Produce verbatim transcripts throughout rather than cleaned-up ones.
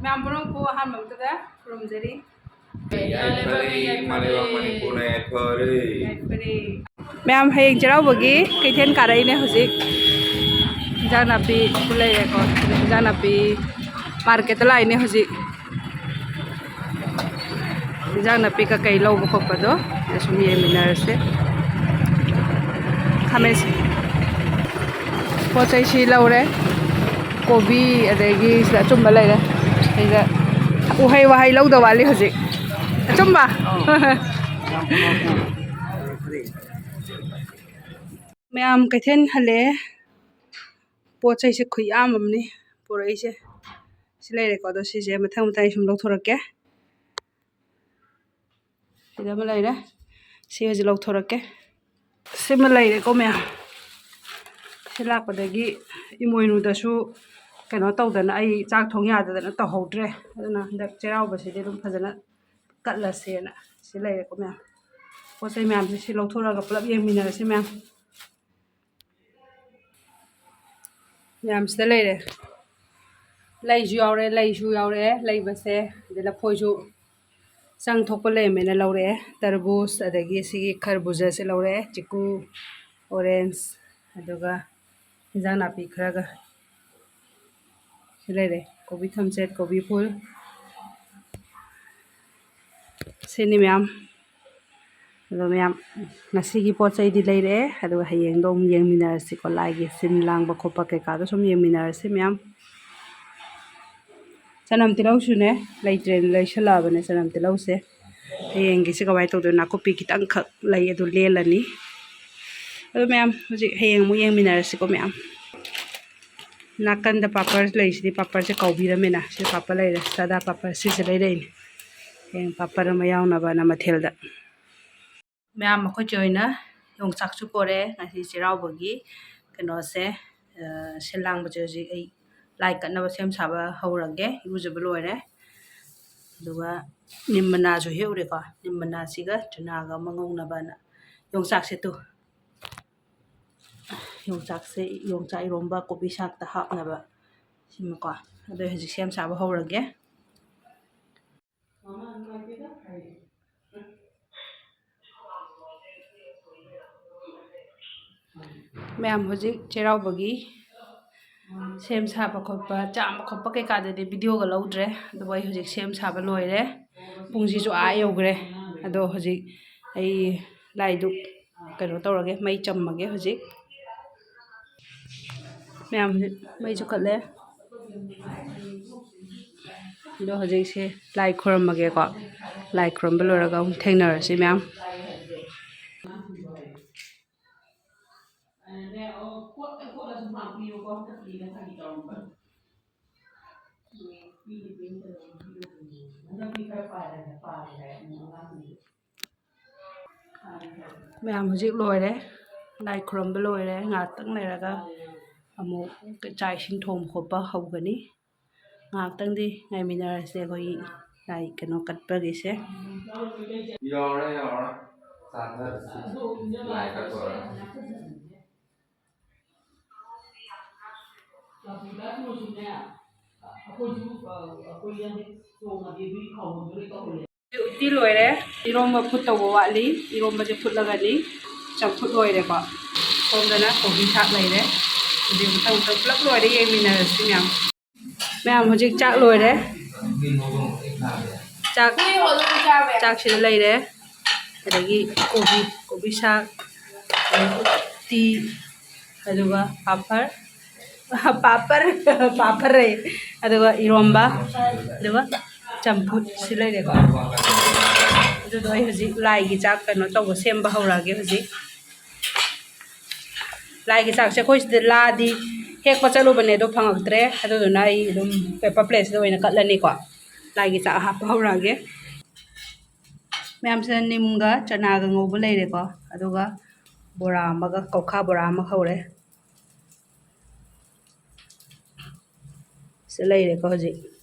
ꯃꯌꯥꯝ ꯄꯨꯝꯅꯃꯛꯄꯨ ꯑꯍꯥꯟꯕ ꯑꯃꯠꯇꯗ ꯈꯨꯔꯨꯝꯖꯔꯤ꯫ ꯌꯥꯏꯐꯔꯦ, ꯏꯃꯥ ꯂꯩꯕꯥꯛ ꯃꯅꯤꯄꯨꯔꯅ ꯌꯥꯏꯐꯔꯦ꯫ ꯌꯥꯏꯐꯔꯦ꯫ ꯃꯌꯥꯝ ꯍꯌꯦꯡ ꯆꯩꯔꯥꯎꯕꯒꯤ ꯀꯩꯊꯦꯜ ꯀꯥꯔꯛꯏꯅꯦ ꯍꯧꯖꯤꯛ꯫ ꯏꯟꯖꯥꯡ ꯅꯥꯄꯤ ꯂꯩꯔꯦꯀꯣ꯫ ꯏꯟꯖꯥꯡ ꯅꯥꯄꯤ ꯃꯥꯔꯀꯦꯠꯇ ꯂꯥꯛꯏꯅꯦ ꯍꯧꯖꯤꯛ꯫ ꯏꯟꯖꯥꯡ ꯅꯥꯄꯤ ꯀꯀꯩ ꯂꯧꯕ ꯈꯣꯠꯄꯗꯣ ꯁꯨꯝ ꯌꯦꯡꯃꯤꯟꯅꯔꯁꯦ꯫ ꯈꯥꯃꯦꯟ ꯄꯣꯠ ꯆꯩꯁꯤ ꯂꯧꯔꯦ꯫ ꯀꯣꯕꯤ, ꯑꯗꯒꯤ ꯁꯤꯗ ꯑꯆꯨꯝꯕ ꯂꯩꯔꯦ꯫ ꯁꯤꯗ ꯎꯍꯩ ꯋꯥꯍꯩ ꯂꯧꯗꯧ ꯋꯥꯠꯂꯤ ꯍꯧꯖꯤꯛ꯫ ꯑꯆꯨꯝꯕ꯫ ꯃꯌꯥꯝ ꯀꯩꯊꯦꯜ ꯍꯜꯂꯛꯑꯦ꯫ ꯄꯣꯠ ꯆꯩꯁꯦ ꯈꯨꯌꯥꯝ ꯑꯃꯅꯤ ꯄꯨꯔꯛꯏꯁꯦ꯫ ꯁꯤ ꯂꯩꯔꯦꯀꯣ꯫ ꯑꯗꯣ ꯁꯤꯁꯦ ꯃꯊꯪ ꯃꯊꯪ ꯑꯩ ꯁꯨꯝ ꯂꯧꯊꯣꯔꯛꯀꯦ꯫ ꯁꯤꯗ ꯑꯃ ꯂꯩꯔꯦ꯫ ꯁꯤ ꯍꯧꯖꯤꯛ ꯂꯧꯊꯣꯔꯛꯀꯦ꯫ ꯁꯤꯃ ꯂꯩꯔꯦꯀꯣ ꯃꯌꯥꯝ꯫ ꯁꯤ ꯂꯥꯛꯄꯗꯒꯤ ꯏꯃꯣꯏꯅꯨꯗꯁꯨ ꯀꯩꯅꯣ ꯇꯧꯗꯅ, ꯑꯩ ꯆꯥꯛ ꯊꯣꯡ ꯌꯥꯗꯗꯅ ꯇꯧꯍꯧꯗ꯭ꯔꯦ꯫ ꯑꯗꯨꯅ ꯍꯟꯗꯛ ꯆꯩꯔꯥꯎꯕꯁꯤꯗꯤ ꯑꯗꯨꯝ ꯐꯖꯅ ꯀꯠꯂꯁꯦꯅ꯫ ꯁꯤ ꯂꯩꯔꯦꯀꯣ ꯃꯌꯥꯝ꯫ ꯄꯣꯠ ꯆꯩ ꯃꯌꯥꯝꯁꯦ ꯁꯤ ꯂꯧꯊꯣꯔꯛꯑꯒ ꯄꯨꯂꯞ ꯌꯦꯡꯃꯤꯟꯅꯔꯁꯤ ꯃꯌꯥꯝ꯫ ꯃꯌꯥꯝꯁꯤꯗ ꯂꯩꯔꯦ꯫ ꯂꯩꯁꯨ ꯌꯥꯎꯔꯦ, ꯂꯩꯁꯨ ꯌꯥꯎꯔꯛꯑꯦ꯫ ꯂꯩꯕꯁꯦ ꯑꯗꯩ ꯂꯐꯣꯏꯁꯨ ꯆꯪ ꯊꯣꯛꯄ ꯂꯩꯔꯝꯃꯦꯅ ꯂꯧꯔꯛꯑꯦ꯫ ꯇꯔꯕꯨꯖ, ꯑꯗꯒꯤ ꯁꯤꯒꯤ ꯈꯔꯕꯨꯖꯁꯦ ꯂꯧꯔꯛꯑꯦ꯫ ꯆꯤꯀꯨ, ꯑꯣꯔꯦꯟꯖ, ꯑꯗꯨꯒ ꯏꯟꯖꯥꯡ ꯅꯥꯄꯤ ꯈꯔꯒ꯫ ꯁꯤ ꯂꯩꯔꯦ, ꯀꯣꯕꯤ ꯊꯝꯆꯦꯠ, ꯀꯣꯕꯤ ꯐꯨꯜ꯫ ꯁꯤꯅꯤ ꯃꯌꯥꯝ꯫ ꯑꯗꯣ ꯃꯌꯥꯝ, ꯉꯁꯤꯒꯤ ꯄꯣꯠ ꯆꯩꯗꯤ ꯂꯩꯔꯛꯑꯦ꯫ ꯑꯗꯨꯒ ꯍꯌꯦꯡꯗꯣ ꯑꯃꯨꯛ ꯌꯦꯡꯃꯤꯟꯅꯔꯁꯤꯀꯣ, ꯂꯥꯏꯒꯤ ꯁꯤꯟ ꯂꯥꯡꯕ ꯈꯣꯠꯄ ꯀꯩꯀꯥꯗꯣ ꯁꯨꯝ ꯌꯦꯡꯃꯤꯟꯅꯔꯁꯤ ꯃꯌꯥꯝ꯫ ꯆꯅꯝ ꯇꯤꯜꯍꯧꯁꯨꯅꯦ, ꯂꯩꯇ꯭ꯔꯦꯅ ꯂꯩꯁꯜꯂꯛꯑꯕꯅꯦ ꯆꯅꯝ ꯇꯤꯜꯍꯧꯁꯦ꯫ ꯍꯌꯦꯡꯒꯤꯁꯦ ꯀꯃꯥꯏꯅ ꯇꯧꯗꯣꯏꯅꯣ? ꯅꯥꯀꯨꯞꯄꯤ ꯈꯤꯇꯪꯈꯛ ꯂꯩ, ꯑꯗꯨ ꯂꯦꯜꯂꯅꯤ꯫ ꯑꯗꯣ ꯃꯌꯥꯝ, ꯍꯧꯖꯤꯛ ꯍꯌꯦꯡ ꯑꯃꯨꯛ ꯌꯦꯡꯃꯤꯟꯅꯔꯁꯤꯀꯣ ꯃꯌꯥꯝ꯫ ꯅꯥꯀꯟꯗ ꯄꯥꯄꯔ ꯂꯩꯁꯤꯗꯤ, ꯄꯥꯄꯔꯁꯦ ꯀꯥꯎꯕꯤꯔꯝꯃꯦꯅ꯫ ꯁꯤ ꯄꯥꯄꯔ ꯂꯩꯔꯦ, ꯁꯥꯗꯥ ꯄꯥꯄꯔ ꯁꯤꯁꯦ ꯂꯩꯔꯛꯏꯅꯦ꯫ ꯍꯌꯦꯡ ꯄꯥꯄꯔ ꯑꯃ ꯌꯥꯎꯅꯕꯅ ꯃꯊꯦꯜꯗ꯫ ꯃꯌꯥꯝ, ꯑꯩꯈꯣꯏ ꯆꯦ ꯍꯣꯏꯅ ꯌꯣꯡꯆꯥꯛꯁꯨ ꯄꯣꯔꯛꯑꯦ꯫ ꯉꯁꯤ ꯆꯩꯔꯥꯎꯕꯒꯤ ꯀꯩꯅꯣꯁꯦ, ꯑ, ꯁꯤꯜ ꯂꯥꯡꯕꯁꯦ ꯍꯧꯖꯤꯛ ꯑꯩ ꯂꯥꯏ ꯀꯠꯅꯕ ꯁꯦꯝ ꯁꯥꯕ ꯍꯧꯔꯒꯦ꯫ ꯏꯔꯨꯖꯕ ꯂꯣꯏꯔꯦ꯫ ꯑꯗꯨꯒ ꯅꯤꯝ ꯃꯅꯥꯁꯨ ꯍꯦꯛꯎꯔꯦꯀꯣ꯫ ꯅꯤꯝ ꯃꯅꯥꯁꯤꯒ ꯆꯨꯅꯥꯒ ꯑꯃ ꯉꯧꯅꯕꯅ꯫ ꯌꯣꯡꯆꯥꯛꯁꯦ ꯇꯨ꯫ ꯌꯣꯡꯆꯥꯛꯁꯦ, ꯌꯣꯡꯆꯥꯛ ꯏꯔꯣꯝꯕ ꯀꯣꯕꯤ ꯁꯥꯛꯇ ꯍꯥꯞꯅꯕ ꯁꯤꯃꯀꯣ꯫ ꯑꯗꯣ ꯍꯧꯖꯤꯛ ꯁꯦꯝ ꯁꯥꯕ ꯍꯧꯔꯒꯦ꯫ ꯃꯌꯥꯝ, ꯍꯧꯖꯤꯛ ꯆꯩꯔꯥꯎꯕꯒꯤ ꯁꯦꯝ ꯁꯥꯕ ꯈꯣꯠꯄ, ꯆꯥꯝꯕ ꯈꯣꯠꯄ ꯀꯩꯀꯥꯗꯨꯗꯤ videoꯒ ꯂꯧꯗ꯭ꯔꯦ꯫ ꯑꯗꯨꯕꯨ ꯑꯩ ꯍꯧꯖꯤꯛ ꯁꯦꯝ ꯁꯥꯕ ꯂꯣꯏꯔꯦ꯫ ꯄꯨꯡꯁꯤꯁꯨ ꯑꯥ ꯌꯧꯈ꯭ꯔꯦ꯫ ꯑꯗꯣ ꯍꯧꯖꯤꯛ ꯑꯩ ꯂꯥꯏꯗꯨꯛ ꯀꯩꯅꯣ ꯇꯧꯔꯒꯦ, ꯃꯩ ꯆꯝꯃꯒꯦ ꯍꯧꯖꯤꯛ꯫ ꯃꯌꯥꯝ, ꯍꯧꯖꯤꯛ ꯃꯩꯁꯨ ꯀꯠꯂꯦ꯫ ꯑꯗꯣ ꯍꯧꯖꯤꯛꯁꯦ ꯂꯥꯏ ꯈꯨꯔꯨꯝꯃꯒꯦꯀꯣ꯫ ꯂꯥꯏ ꯈꯨꯔꯨꯝꯕ ꯂꯣꯏꯔꯒ ꯑꯃꯨꯛ ꯊꯦꯡꯅꯔꯁꯤ ꯃꯌꯥꯝ꯫ ꯃꯌꯥꯝ, ꯍꯧꯖꯤꯛ ꯂꯣꯏꯔꯦ, ꯂꯥꯏ ꯈꯨꯔꯨꯝꯕ ꯂꯣꯏꯔꯦ꯫ ꯉꯥꯏꯍꯥꯛꯇꯪ ꯂꯩꯔꯒ ꯑꯃꯨꯛ ꯆꯥꯛ ꯏꯁꯤꯡ ꯊꯣꯡꯕ ꯈꯣꯠꯄ ꯍꯧꯒꯅꯤ꯫ ꯉꯥꯏꯍꯥꯛꯇꯪꯗꯤ ꯉꯥꯏꯃꯤꯟꯅꯔꯁꯦ ꯑꯩꯈꯣꯏꯒꯤ ꯂꯥꯏ ꯀꯩꯅꯣ ꯀꯠꯄꯒꯤꯁꯦ꯫ ꯌꯥꯎꯔꯦ, ꯌꯥꯎꯔꯦ꯫ ꯆꯥꯊꯔꯁꯤ꯫ ꯂꯥꯏ ꯀꯠꯇꯣꯔꯦ꯫ ꯎꯇꯤ ꯂꯣꯏꯔꯦ, ꯏꯔꯣꯝꯕ ꯐꯨꯠꯇꯧꯕ ꯋꯥꯠꯂꯤ꯫ ꯏꯔꯣꯝꯕꯁꯦ ꯐꯨꯠꯂꯒꯅꯤ꯫ ꯆꯝꯐꯨꯠ ꯂꯣꯏꯔꯦꯀꯣ꯫ ꯁꯣꯝꯗꯅ ꯀꯣꯕꯤ ꯁꯥꯛ ꯂꯩꯔꯦ꯫ ꯍꯧꯖꯤꯛ ꯃꯊꯪ ꯃꯊꯪ ꯄꯨꯂꯞ ꯂꯣꯏꯔꯦ, ꯌꯦꯡꯃꯤꯟꯅꯔꯁꯤ ꯃꯌꯥꯝ꯫ ꯃꯌꯥꯝ, ꯍꯧꯖꯤꯛ ꯆꯥꯛ ꯂꯣꯏꯔꯦ꯫ ꯆꯥꯛ, ꯆꯥꯛꯁꯤꯗ ꯂꯩꯔꯦ꯫ ꯑꯗꯒꯤ ꯀꯣꯕꯤ, ꯀꯣꯕꯤ ꯁꯥꯛ, ꯑꯗꯒꯤ ꯎꯇꯤ, ꯑꯗꯨꯒ ꯄꯥꯐꯔ, ꯄꯥꯐꯔ, ꯄꯥꯐꯔ ꯍꯥꯏꯌꯦ꯫ ꯑꯗꯨꯒ ꯏꯔꯣꯝꯕ, ꯑꯗꯨꯒ ꯆꯝꯐꯨꯠ ꯁꯤ ꯂꯩꯔꯦꯀꯣ꯫ ꯑꯗꯨꯗꯣ ꯑꯩ ꯍꯧꯖꯤꯛ ꯂꯥꯏꯒꯤ ꯆꯥꯛ ꯀꯩꯅꯣ ꯇꯧꯕ, ꯁꯦꯝꯕ ꯍꯧꯔꯛꯑꯒꯦ ꯍꯧꯖꯤꯛ꯫ ꯂꯥꯏꯒꯤ ꯆꯥꯛꯁꯦ ꯑꯩꯈꯣꯏ ꯁꯤꯗ ꯂꯥꯗꯤ ꯍꯦꯛꯄ ꯆꯠꯂꯨꯕꯅꯦ, ꯑꯗꯣ ꯐꯪꯉꯛꯇ꯭ꯔꯦ꯫ ꯑꯗꯨꯗꯨꯅ ꯑꯩ ꯑꯗꯨꯝ paper plateꯁꯤꯗ ꯑꯣꯏꯅ ꯀꯠꯂꯅꯤꯀꯣ꯫ ꯂꯥꯏꯒꯤ ꯆꯥꯛ ꯍꯥꯞꯄ ꯍꯧꯔꯛꯑꯒꯦ꯫ ꯃꯌꯥꯝꯁꯤꯅ ꯅꯤꯝꯒ ꯆꯅꯥꯒ ꯉꯧꯕ ꯂꯩꯔꯦꯀꯣ꯫ ꯑꯗꯨꯒ ꯕꯣꯔꯥ ꯑꯃꯒ, ꯀꯧꯈꯥ ꯕꯣꯔꯥ ꯑꯃ ꯍꯧꯔꯦ꯫ ꯁꯤ ꯂꯩꯔꯦꯀꯣ꯫ ꯍꯧꯖꯤꯛ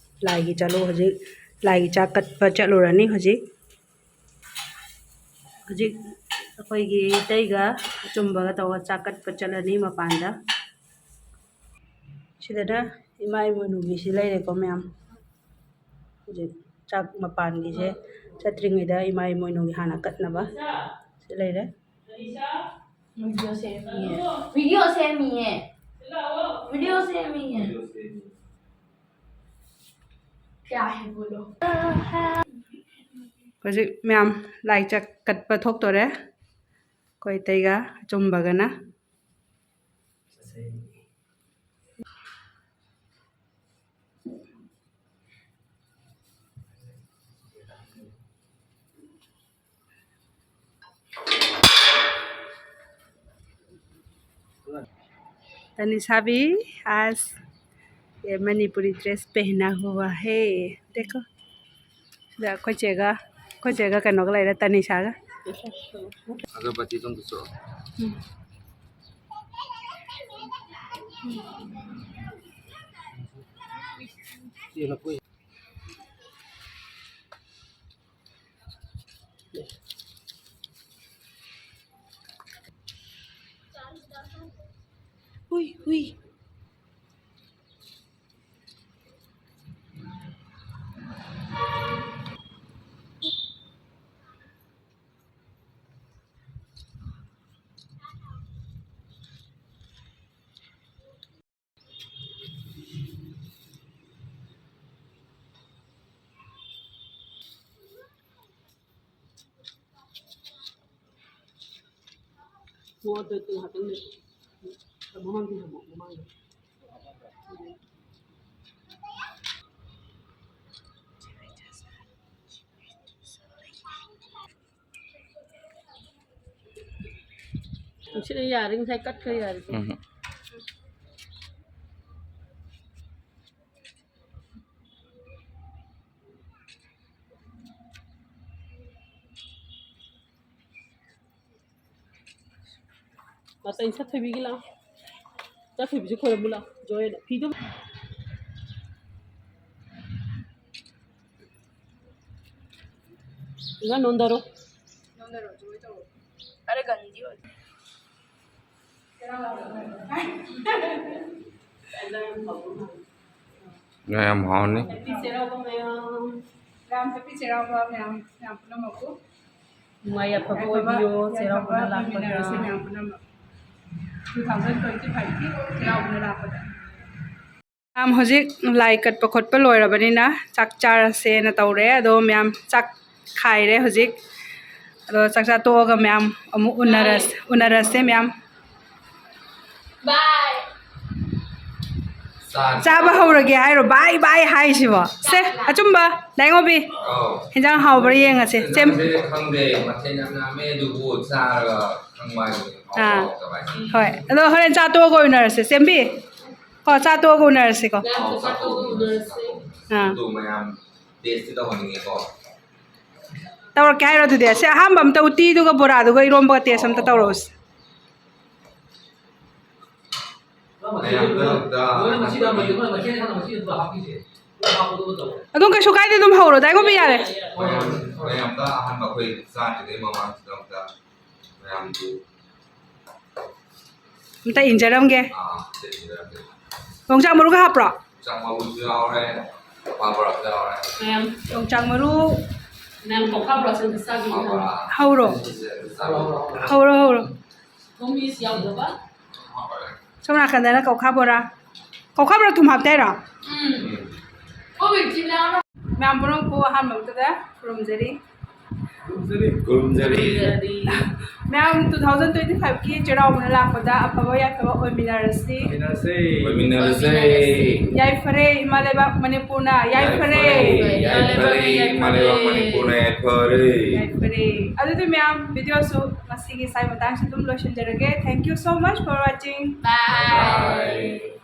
ꯂꯥꯏꯒꯤ ꯆꯠꯂꯨ-, ꯍꯧꯖꯤꯛ ꯂꯥꯏꯒꯤ ꯆꯥꯛ ꯀꯠꯄ ꯆꯠꯂꯨꯔꯅꯤ ꯍꯧꯖꯤꯛ꯫ ꯍꯧꯖꯤꯛ ꯑꯩꯈꯣꯏꯒꯤ ꯏꯇꯩꯒ ꯑꯆꯨꯝꯕꯒ ꯇꯧꯔꯒ ꯆꯥꯛ ꯀꯠꯄ ꯆꯠꯂꯅꯤ ꯃꯄꯥꯟꯗ꯫ ꯁꯤꯗꯅ ꯏꯃꯥ ꯏꯃꯣꯏꯅꯨꯒꯤꯁꯤ ꯂꯩꯔꯦꯀꯣ ꯃꯌꯥꯝ꯫ ꯍꯧꯖꯤꯛ ꯆꯥꯛ ꯃꯄꯥꯟꯒꯤꯁꯦ ꯆꯠꯇ꯭ꯔꯤꯉꯩꯗ ꯏꯃꯥ ꯏꯃꯣꯏꯅꯨꯒꯤ ꯍꯥꯟꯅ ꯀꯠꯅꯕ ꯁꯤ ꯂꯩꯔꯦ꯫ वीडियो सेम नहीं है। वीडियो सेम नहीं है। वीडियो सेम नहीं है। क्या है बोलो। ꯍꯧꯖꯤꯛ ꯃꯌꯥꯝ ꯂꯥꯏ ꯆꯥꯛ ꯀꯠꯄ ꯊꯣꯛꯇꯣꯔꯦ꯫ ꯑꯩꯈꯣꯏ ꯑꯇꯩꯒ ꯑꯆꯨꯝꯕꯒꯅ꯫ तनिषा भी आज ये मणिपुरी ड्रेस पहना हुआ है। देखो, ꯁꯤꯗ ꯑꯩꯈꯣꯏ ꯆꯦꯒ, ꯑꯩꯈꯣꯏ ꯆꯦꯒ ꯀꯩꯅꯣꯒ ꯂꯩꯔꯦ, ꯇꯅꯤꯁꯥꯒ꯫ ꯑꯒꯔꯕꯠꯇꯤ ꯑꯗꯨꯝ ꯄꯨꯊꯣꯛꯑꯣ꯫ ꯎꯝ꯫ ꯍꯨꯏ, ꯍꯨꯏ꯫ ꯃꯃꯥꯡꯗ ꯍꯪꯉꯣ, ꯃꯃꯥꯡꯗ꯫ ꯅꯨꯡꯁꯤꯠꯅ ꯌꯥꯔꯦ, ꯉꯁꯥꯏ ꯀꯠꯈ꯭ꯔꯦ, ꯌꯥꯔꯦ꯫ ꯎꯝ꯫ ꯉꯥꯛꯇꯪ ꯁꯠꯊꯣꯏꯕꯤꯒꯤ ꯂꯥꯛꯑꯣ꯫ ꯁꯠꯊꯣꯏꯕꯤꯁꯨ ꯈꯣꯏꯔꯝꯃꯨ ꯂꯥꯛꯑꯣ꯫ ꯖꯣꯏꯅ ꯐꯤꯗꯨ ꯉꯥ ꯅꯣꯟꯗꯔꯣ꯫ ꯅꯣꯟꯗꯔꯣ, ꯖꯣꯏ ꯇꯧꯔꯣ꯫ ꯑꯔꯦ, ꯒꯟꯗꯤ ꯑꯣꯏ꯫ ꯏꯟꯖꯥꯡ ꯌꯥꯝ ꯍꯥꯎꯕ ꯃꯥꯜꯂꯦ꯫ ꯉꯥ ꯌꯥꯝ ꯍꯥꯎꯅꯤ꯫ Happy ꯆꯩꯔꯥꯎꯕ ꯃꯌꯥꯝ꯫ ꯃꯌꯥꯝ happy ꯆꯩꯔꯥꯎꯕ ꯃꯌꯥꯝ, ꯃꯌꯥꯝ ꯄꯨꯝꯅꯃꯛꯄꯨ꯫ ꯅꯨꯡꯉꯥꯏ ꯌꯥꯏꯐꯕ ꯌꯥꯏꯐꯕ ꯑꯣꯏꯕꯤꯌꯣ ꯌꯥꯏꯐꯕ ꯆꯩꯔꯥꯎꯕꯅ ꯂꯥꯛꯄꯗ꯫ ꯑꯣꯏꯃꯤꯟꯅꯔꯁꯤ ꯃꯌꯥꯝ ꯄꯨꯝꯅꯃꯛ꯫ Two thousand twenty five ꯀꯤ ꯆꯩꯔꯥꯎꯕꯅ ꯂꯥꯛꯄꯗ꯫ ꯃꯌꯥꯝ ꯍꯧꯖꯤꯛ ꯂꯥꯏ ꯀꯠꯄ ꯈꯣꯠꯄ ꯂꯣꯏꯔꯕꯅꯤꯅ ꯆꯥꯛ ꯆꯥꯔꯁꯦꯅ ꯇꯧꯔꯦ꯫ ꯑꯗꯣ ꯃꯌꯥꯝ ꯆꯥꯛ ꯈꯥꯏꯔꯦ ꯍꯧꯖꯤꯛ꯫ ꯑꯗꯣ ꯆꯥꯛꯆꯥ ꯇꯣꯛꯑꯒ ꯃꯌꯥꯝ ꯑꯃꯨꯛ ꯎꯅꯔꯁꯦ, ꯎꯅꯔꯁꯦ ꯃꯌꯥꯝ꯫ ꯆꯥꯕ ꯍꯧꯔꯒꯦ ꯍꯥꯏꯔꯣ? ꯕꯥꯏ ꯕꯥꯏ ꯍꯥꯏꯁꯤꯕꯣ? ꯁꯦ, ꯑꯆꯨꯝꯕ ꯗꯥꯏꯉꯣꯕꯤ, ꯑꯧ꯫ ꯍꯤꯟꯖꯥꯡ ꯍꯥꯎꯕ꯭ꯔꯥ ꯌꯦꯡꯉꯁꯦ꯫ ꯆꯦꯝ- ꯈꯪꯗꯦ, ꯃꯊꯦꯜ ꯌꯥꯝ ꯌꯥꯝꯃꯦ, ꯑꯗꯨꯕꯨ ꯆꯥꯔꯒ ꯈꯪꯕ ꯍꯥꯏꯗꯨꯅꯤ꯫ ꯑꯥ꯫ ꯍꯥꯎꯕ ꯍꯥꯎꯇꯕ ꯍꯥꯏꯁꯦ꯫ ꯍꯣꯏ, ꯑꯗꯣ ꯍꯣꯔꯦꯟ ꯆꯥ ꯇꯣꯛꯑꯒ ꯎꯅꯔꯁꯦ꯫ ꯆꯦꯝꯕꯤ, ꯀꯣ, ꯆꯥ ꯇꯣꯛꯑꯒ ꯎꯅꯔꯁꯤꯀꯣ꯫ ꯃꯌꯥꯝꯁꯨ ꯆꯥꯛ ꯇꯣꯛꯑꯒ ꯎꯅꯔꯁꯦ꯫ ꯑꯥ꯫ ꯑꯗꯨ ꯃꯌꯥꯝ taste ꯇꯧꯍꯟꯅꯤꯡꯉꯦꯀꯣ꯫ ꯇꯧꯔꯛꯀꯦ ꯍꯥꯏꯔꯣ ꯑꯗꯨꯗꯤ? ꯁꯦ, ꯑꯍꯥꯟꯕ ꯑꯝꯇ ꯎꯇꯤꯗꯨꯒ ꯕꯣꯔꯥꯗꯨꯒ ꯏꯔꯣꯝꯕꯒ taste ꯑꯝꯇ ꯇꯧꯔꯛꯑꯣꯁꯦ꯫ ꯃꯌꯥꯝꯗ ꯑꯝꯇ ꯑꯗꯨꯝ ꯀꯩꯁꯨ ꯀꯥꯏꯗꯦ, ꯑꯗꯨꯝ ꯍꯧꯔꯣ꯫ ꯗꯥꯏꯒꯣꯕꯤ, ꯌꯥꯔꯦ꯫ ꯃꯌꯥꯝ, ꯃꯌꯥꯝꯗ ꯑꯍꯥꯟꯕ ꯑꯩꯈꯣꯏ ꯆꯥꯗ꯭ꯔꯤꯉꯩ ꯃꯃꯥꯡꯁꯤꯗ ꯑꯝꯇ ꯃꯌꯥꯝꯒꯤ ꯑꯝꯇ ꯏꯟꯖꯔꯝꯒꯦ꯫ ꯑꯥ, ꯁꯦꯠꯁꯤꯗ ꯌꯣꯡꯆꯥꯛ ꯃꯔꯨꯒ ꯍꯥꯞꯄ꯭ꯔꯣ? ꯆꯥꯛ ꯃꯔꯨꯁꯨ ꯌꯥꯎꯔꯦ, ꯄꯥꯄꯔꯁꯨ ꯌꯥꯎꯔꯦ꯫ ꯃꯌꯥꯝ ꯌꯣꯡꯆꯥꯛ ꯃꯔꯨ꯫ ꯃꯌꯥꯝ ꯀꯧꯈꯥ ꯕꯣꯔꯥꯁꯦ ꯑꯝꯇ ꯆꯥꯈꯤꯒꯦ꯫ ꯄꯥꯄꯔ꯫ ꯍꯧꯔꯣ꯫ ꯁꯦꯠꯁꯤꯗ ꯆꯥꯕ꯫ ꯍꯧꯔꯣ, ꯍꯧꯔꯣ꯫ ꯊꯨꯝ ꯃꯤꯁ ꯌꯥꯎꯗꯕ꯫ ꯍꯥꯎꯔꯦ꯫ ꯁꯣꯝ ꯅꯥꯀꯟꯗꯅ ꯀꯧꯈꯥ ꯕꯣꯔꯥ꯫ ꯀꯧꯈꯥ ꯕꯣꯔꯥ ꯊꯨꯝ ꯍꯥꯞꯇꯦ ꯍꯥꯏꯔꯣ? ꯎꯝ꯫ ꯀꯣꯚꯤꯗꯀꯤ ꯃꯌꯥꯝ꯫ ꯃꯌꯥꯝ ꯄꯨꯝꯅꯃꯛꯄꯨ ꯑꯍꯥꯟꯕ ꯑꯃꯛꯇꯗ ꯈꯨꯔꯨꯝꯖꯔꯤ꯫ ꯈꯨꯔꯨꯝꯖꯔꯤ꯫ ꯃꯌꯥꯝ two thousand twenty five ꯀꯤ ꯆꯩꯔꯥꯎꯕꯅ ꯂꯥꯛꯄꯗ ꯑꯐꯕ ꯌꯥꯏꯐꯕ ꯑꯣꯏꯃꯤꯟꯅꯔꯁꯤ꯫ ꯑꯣꯏꯃꯤꯟꯅꯔꯁꯦ꯫ ꯌꯥꯏꯐꯔꯦ ꯏꯃꯥ ꯂꯩꯕꯥꯛ ꯃꯅꯤꯄꯨꯔꯅ, ꯌꯥꯏꯐꯔꯦ꯫ ꯌꯥꯏꯐꯔꯦ, ꯏꯃꯥ ꯂꯩꯕꯥꯛ ꯃꯅꯤꯄꯨꯔꯅ ꯌꯥꯏꯐꯔꯦ꯫ ꯌꯥꯏꯐꯔꯦ꯫ ꯑꯗꯨꯗꯤ ꯃꯌꯥꯝ, video ꯁꯨ ꯉꯁꯤꯒꯤ ꯁ꯭ꯋꯥꯏ ꯃꯇꯥꯡꯁꯤ ꯑꯗꯨꯝ ꯂꯣꯏꯁꯤꯟꯖꯔꯒꯦ꯫ Thank you so much for watching. Bye.